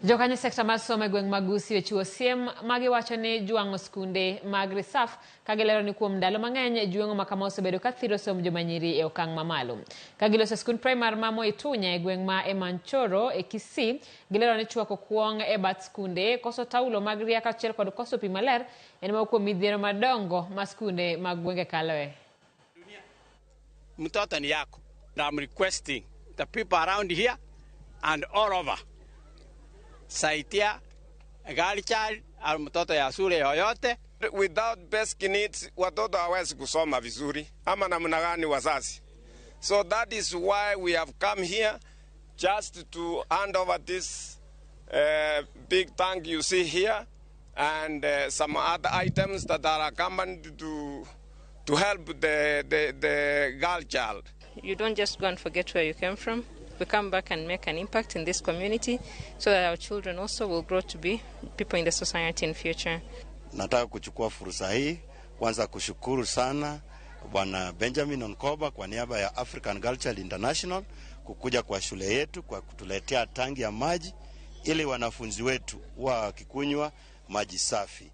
Jokanyo sekta mar somo e gweng' mag Gusii ochiwo siem ma giwacho ni jwang'o skunde mag risaf ka gilero ni kuom ndalo mang'eny jweng'o ma kama osebedo ka thiro somb joma nyiri e okang' mamalo. Ka giloso e skund primar ma Moitunya e gweng' ma Emanchoro e Kisii, gilero ni chwako kuong' e bath skunde, koso taulo mag ria kaachiel kod koso pi maler en moko kuom midhiero madongo ma skunde mag gwenge kaloe. Mtoto ni yako. I'm requesting the people around here and all over. Saidia girl child au mtoto ya shule yoyote. Without basic needs watoto hawezi kusoma vizuri, ama namna gani wazazi? So that is why we have come here just to hand over this big tank you see here and some other items that are accompanied to help the girl child. You don't just go and forget where you came from. We come back and make an impact in this community so that our children also will grow to be people in the society in future. Nataka kuchukua fursa hii kwanza kushukuru sana Bwana Benjamin Onkoba kwa niaba ya African Girl Child International kukuja kwa shule yetu kwa kutuletea tangi ya maji ili wanafunzi wetu wakikunywa maji safi.